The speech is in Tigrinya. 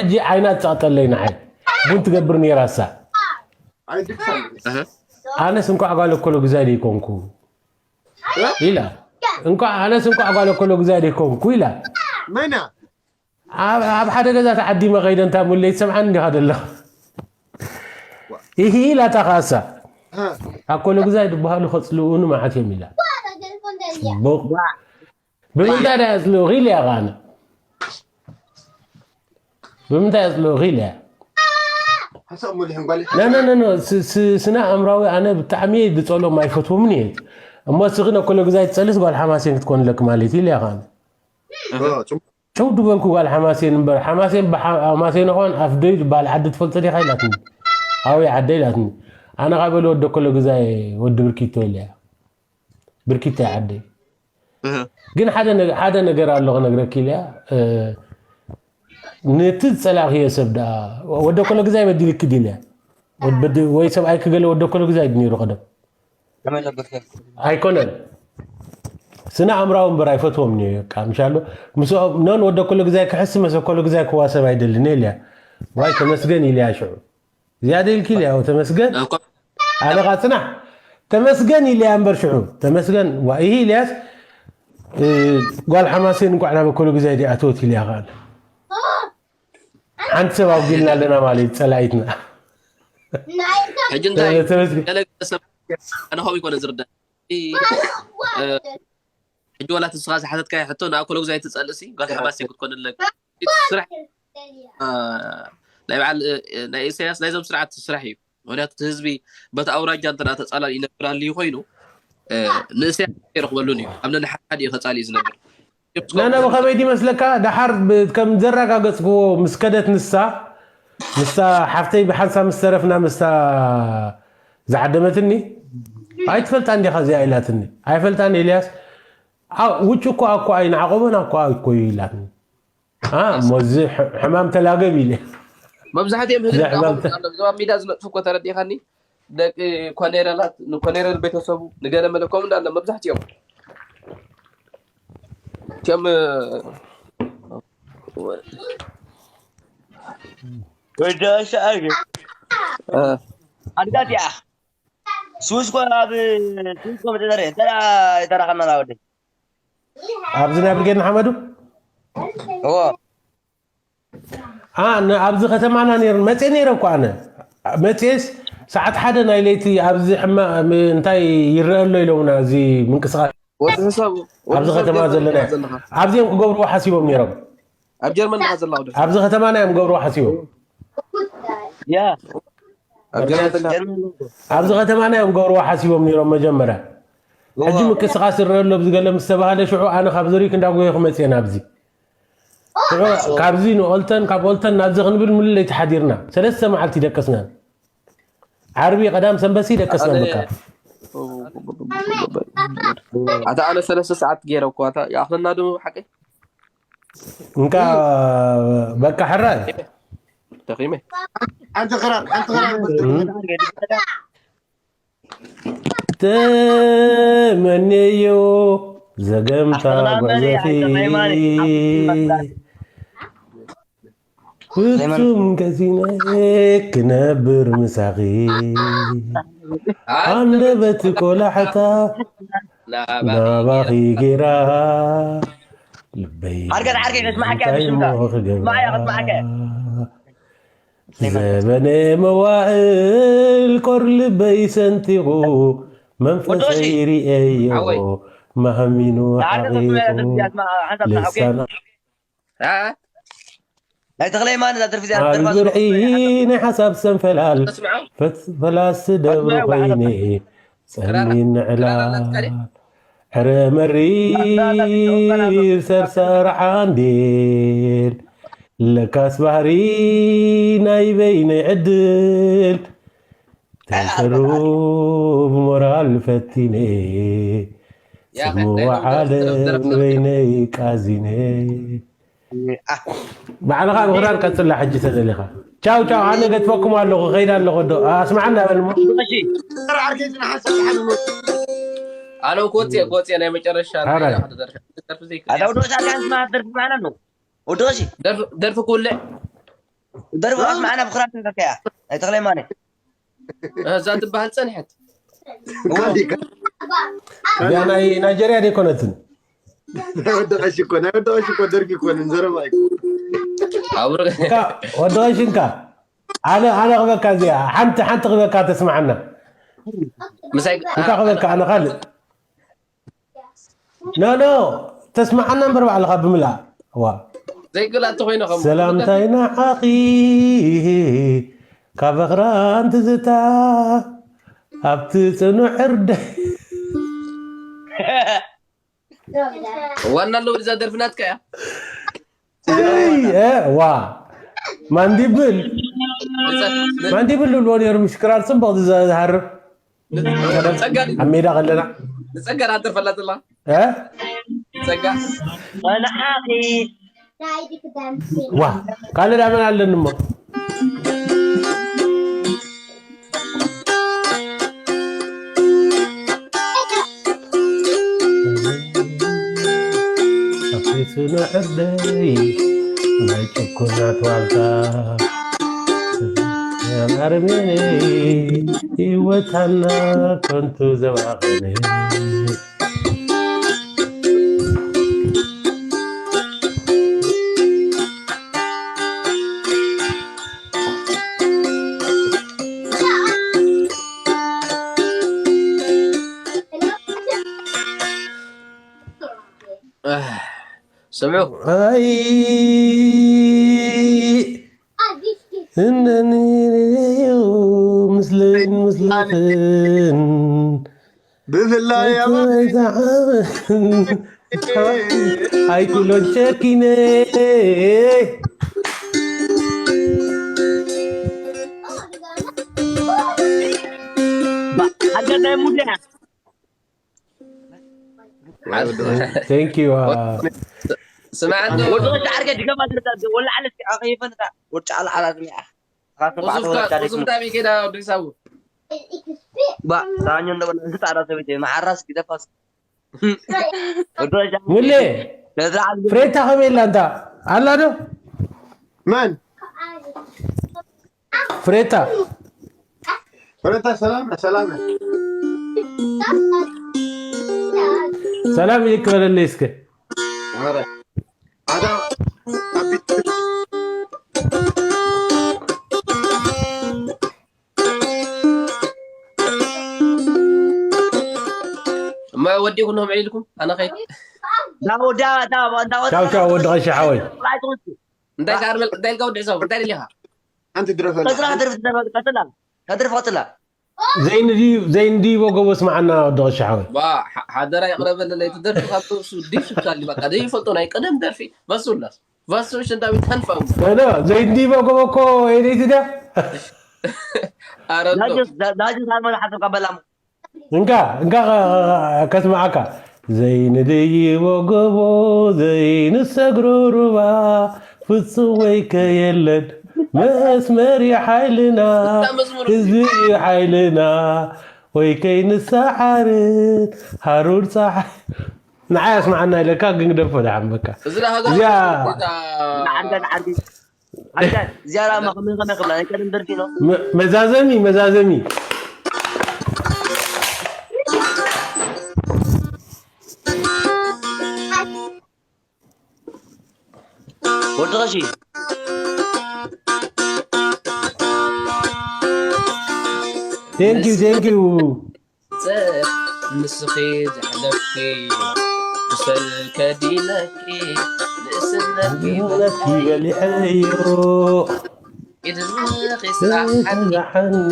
ሕጂ ዓይና ትጸቕጠለይ ንዓይ። ቡን ትገብር ነይራ እሳ። ኣነስ እንኳዕ ጓል እኮ ለጉዛይ ደይኮንኩ ኢላ። እንኳዕ ኣነስ እንኳዕ ጓል እኮ ለጉዛይ ደይኮንኩ ኢላ። መና ኣብ ኣብ ሓደ ገዛ ተዓዲመ ከይደ እንታ ሙለይ ትሰምዓኒ እንዲኻ ዘለኻ። ኢሂ ኢላታ ካሳ ኣኮ ለጉዛይ ዝበሃሉ ከጽልኡኒ መዓት እዮም ኢላ። ቡቕ። ብምንታይ ዳ የጽልኡኺ ኢለያ ኸኣነ። ብምንታይ የጽልኡኺ ኢለያ። ሓሳብ ሙሉ ይሕንጓል ነ ነ ነ ነ፣ ስ- ስ- ስነ ኣእምራዊ ኣነ ብጣዕሚ እየ ዝጸልኦም ኣይፈትዎምን እየ። እሞ እስኺ ነኮ ለጉዛይ ትጸልስ ጓል ሓማሴን ክትኮንለኪ ማለት እዩ ኢለያ ኸኣነ። ጨው ድበልኩ ጓል ሓማሴን እምበር ሓማሴን ብሓማሴን ኾን ኣፍደዩ ዝበሃል ዓዲ ትፈልጦ ዲኻ ኢላትኒ። ኣወይ ዓደ ኢላትኒ። ኣነ ካብ በለ ወደ ኮሎ ግዛይ ወዲ ብርኪቶ ኢለያ። ብርኪቶ ዓደይ። ግን ሓደ ነገ- ሓደ ነገር ኣሎ ክነግረኪ ኢለያ። እ፣ ነቲ ዝጸላእክዮ ሰብ ደኣ ወደ ኮሎ ግዛይ በዲልኪ ድልያ። ወድ- በዲ- ወይ ሰብኣይ ክገለ ወደ ኮሎ ግዛይ ነይሩ ቀደም። ተመለከትከ ኣይኮነን። ስነ ኣእምራዊ እምበር ኣይፈትዎም እየ። በቃ ምሻሎ ምስኦም ነን ወደ ኮሎ ግዛይ ክሕስ መሰ ኮሎ ግዛይ ክዋሰብ ኣይደልን እየ ኢልያ። ዋይ ተመስገን ኢልያ ሽዑ። ዝያደ ኢልኪ ኢልያ ተመስገን። እኮ ኣነ ኻ ጽናሕ ተመስገን ኢልያ እምበር ሽዑ ተመስገን ዋ ይህ ኢልያስ እ፣ ጓል ሓማሴን እንኳዕ ናብ ኮሎ ግዛይ ዲኣተወት ኢልያ ኸኣለ። ሓንቲ ሰብ ኣጉዲልና ኣለና ማለት እዩ ጸላኢትና። ሕጂ እንታይ ተመስገን ገለ ገለ ሰብ ኣነ ከምኡ ይኮነ ዝርዳ እ፣ ሕጂ ዋላ እቲ ንስኻ ዝሓተትካዮ ሕቶ ንኣኮሎ ግዛይ ትጸልእሲ ጓል ሓማሴን ክትኮን ኣለካ ስራሕ እ፣ ናይ በዓል እ፣ ናይ ኢሳያስ ናይዞም ስርዓት ስራሕ እዩ። ምክንያቱ እቲ ህዝቢ በቲ ኣውራጃ እንተ ተጻላል ይነብር ኣልዩ ኮይኑ እ፣ ንእስያስ ኣይረኽበሉን እዩ። ኣብ ነንሓድሓድ እዩ ተጻሊኡ ዝነብር። ናና ብኸመይ ድመስለካ ደሓር ብ- ከም ዘረጋገጽክዎ ምስ ከደት ንሳ ምስታ ሓፍተይ ብሓንሳ ምስ ተረፍና ምስታ ዝዓደመትኒ ኣይትፈልጣ እንዲኻ እዚኣ ኢላትኒ። ኣይፈልጣን ኤልያስ ኣ- ውጭ እኮ ኣኮ ኣይንዓቆቦን ኣኮ ኣኮ እዩ ኢላትኒ። ኣ፣ እሞ እዚ ሕ- ሕማም ተላገብ ኢለ መብዛሕትኦም ህዝቢ ዘሕማም ተ- ኣኮ ኣሎ። እዞም ኣብ ሜዳ ዝነጥፉ እኮ ተረዲኻኒ ደቂ ኮኔረላት ንኮኔረል ቤተሰቡ ንገለ መለ ከምኡ እንዳለ መብዛሕትኦም እቲኦም ወደሻ ኣርገ ኣድጋት ያ ስዊስ ኮ ኣብ ስዊስ ኮ መጠዘረ ተራ ተራኸና ወደ ኣብዚ ናይ ብርጌድ ንሓመዱ እዎ ኣ፣ ን- ኣብዚ ከተማና ነይሩ መፅእ ነይረ እኮ ኣነ መፅኤስ ሰዓት ሓደ ናይ ለይቲ ኣብዚ ሕማ እንታይ ይረአ ኣሎ ኢሎምና እዚ ምንቅስቃስ ወዲ ሕሳቡ ኣብዚ ከተማ ዘለና ኣብዚ እዮም ክገብርዎ ሓሲቦም ነይሮም ኣብ ጀርመን ዳ ዘለኻ ወዲ ኣብዚ ከተማና እዮም ክገብርዎ ሓሲቦም ያ ኣብ ጀርመን ዘለኻ ኣብዚ ከተማና እዮም ክገብርዎ ሓሲቦም ነይሮም መጀመርያ ሕጂ ምንቅስቃስ ይረአ ኣሎ ብዝገለ ምስ ተባሃለ ሽዑ ኣነ ካብ ዙሪክ እንዳጎየ ክመፅእ እየ ናብዚ ሽዑ ካብዚ ንኦልተን ካብ ኦልተን ናብዚ ክንብል ሙሉ ለይቲ ሓዲርና ሰለስተ መዓልቲ ደቀስና ዓርቢ ቀዳም ሰንበሲ ደቀስና በቃ ኣታ ኣነ ሰለስተ ሰዓት ገይረ እኮ ኣታ ይኣኽለና ዶ ሓቂ እንካ በቃ ሕራይ ደኺመ ሓንቲ ክራር ሓንቲ ክራር ተመኔዮ ዘገምታ ጓዘፊ ፍጹም ገዚነ ክነብር ምሳኺ ኣንደበት ቆላሕታ ናባኺ ገይራ ልበይ ዓርከይ፣ ዓርከይ፣ ከስማዓካ እያ፣ እንታይ ብሽምካ። እሞ ክገብራ ስማዓያ፣ ከስማዓካ እያ። ዘበነ መዋእል ቆር ልበይ ሰንጢቑ መንፈሰይ ርእየዮ ሓወይ። ማሃሚኑ ዓርከይ፣ ሓቂቑ ከስማዓካ እያ፣ ሓንሳብ ንዓኹ። ልሳና ኣ ናይ ተኽለይ ማን እዛ ደርፊ እዚኣ ኣብ ደርፋ ዝብርዒ ናይ ሓሳብ ሰንፈላል ተስምዖ ፈላስ ደብሪ ኮይነ ጸሚን ዕላል ዕረ መሪር ሰርሰር ሓንዴል ለካስ ባህሪ ናይ በይነይ ዕድል ተንሰሩ ብሞራል ፈቲነ ጽምዋ ዓለም በይነይ ቃዚነ ባዕልኻ ብኽራር ቀጽላ ሕጂ ተደሊኻ ቻው ቻው ኣነ ገጥፈኩም ኣለኹ ኸይድ ኣለኹ ዶ ኣስማዓና በልሞ ኣነ ክወፅእ ክወፅእ ናይ መጨረሻ ኣረ። ደርፊ ዘይክእል ወዶሽ ኣካንስ ማህደር ማለት ነው። ወዶሽ ደርፊ ክውልዕ ደርፊ ኣስማዕና ብኽራር ተዘከያ ኣይተኽለ ማነ። እዛ ትበሃል ጸንሐት። እዚኣ ናይ ናይጀርያ ደይኮነትን። ናይ ወዲ ቀሺ እኮ ናይ ወዲ ቀሺ እኮ ደርፊ እኮ ንዘረባ እኮ ኣብረ እንካ ወዲ ቀሺ እንካ ኣነ ኣነ ክበካ እዚኣ ሓንቲ ሓንቲ ክበካ ተስማዓና። ምሳይ እንካ ክበካ ኣነ ካልእ ኖ ኖ ተስማዓና እምበር ባዕልኻ ብምልኣ ዋ ዘይግላቲ ኮይነ ከም ሰላምታይ ንዓኺ ካብ ኣኽራን ትዝታ ኣብቲ ጽኑዕ ዕርደ ዋና ኣለዉ እዛ ደርፊ ናትካ እያ። እይ፣ እ፣ ዋ ማንዲብል ማንዲብል ልብልዎ ነይሩ ምሽ ክራር ጽቡቕ ዝዘ- ዝሃርም ጸጋ ኣብ ሜዳ ከለና ንጸጋ ናደርፈላ ዘላ እ? ጸጋ ንዓኺ ዋ ካልእ ዳመን ኣለኒ እሞ ኣፍሪሱ ንዕደይ ናይ ጭኩናት ዋልታ ኣርሜኒ ይወታና ከንቱ ዘባኸነ ስምዑ ኣይ እነኒ ምስልን ምስልኽን ብፍላይ ኣብ ኣይዛዓበን ኣይኩሎን ጨኪነ ሓገዛይ ሙድያ Thank you. ስማዕ እንዶ ወዲ ወዲ ዓርከ ድገማ ዝርዳ ወላ ዓለት ከይፈንታ ወዲ ዓለ ዓላ ዝሚያ ቁዙፍካ ቁዙፍካ ቤት ሄዳ ወዲ ሳቡ ባ ዳኞ እንደበለ እዚ ጣራ ሰበይት መሓራስ ግደፋስ ወዲ ወዲ ሙሌ ፍሬታ ከመይ ኣላ እንታ ኣላ ዶ? መን ፍሬታ ፍሬታ ሰላም ሰላም ሰላም ኢልክ በለለይ እስከ ኧረ ኣታ እማ ወዲኹም ነው ምዒልኩም ኣነ ኸይድ ዳውዳ ዳውዳ ቻው ቻው ወዲ ቀሺ ሓወይ እንታይ ሳር እንታይ ኢልካ ወዲ ሰው እንታይ ደሊኻ ሓንቲ ድረፈላ ቀጽላ ከድርፍ ቀጽላ ከድርፍ ቀጽላ ዘይንዲ ዘይንዲቦ ጎቦ ስማዓና ወዲ ቀሺ ሓወይ ባ ሓደራ ይቕረበለለይ ትደርፍ ካብ ሱ ዲፍ ስብሳሊ በቃ ዘይፈልጦ ናይ ቀደም ደርፊ በሱላስ በሱ ሽንታዊ ተንፋው ኖ ዘይንዲቦ ጎቦ እኮ ኤደይቲ ድያ ኣረ ዳጅስ ዳጅስ ኣልመዳ ሓሰብ ካበላሙ እንካ እንካ ከስማዓካ ዘይንድይቦ ጎቦ ዘይንሰግሮ ሩባ ፍጹም ወይ ከየለን መስመር እዩ ሓይልና ህዝቢ እዩ ሓይልና ወይ ከይንሰዓርን ሃሩር ፀሓይ ንዓይ ኣስማዓና ኢለካ ግን ግደፎ ደሓን በቃ እዚ ለሃገር እዚኣ ዓንዳን ዓዲ ዓንዳን ዝያዳ ማ ከመይ ከመይ ክብላ ናይ ቀደም ደርፊ ነው መ- መዛዘሚ መዛዘሚ ወዲ ቀሺ thank you thank you ንስኺ ዘሕለፍኪ ክሰል ከዲነኪ ንእስነትኪ ነቲ በሊዐዮ ኢድኺ ስራሕኒ ዝሓኒ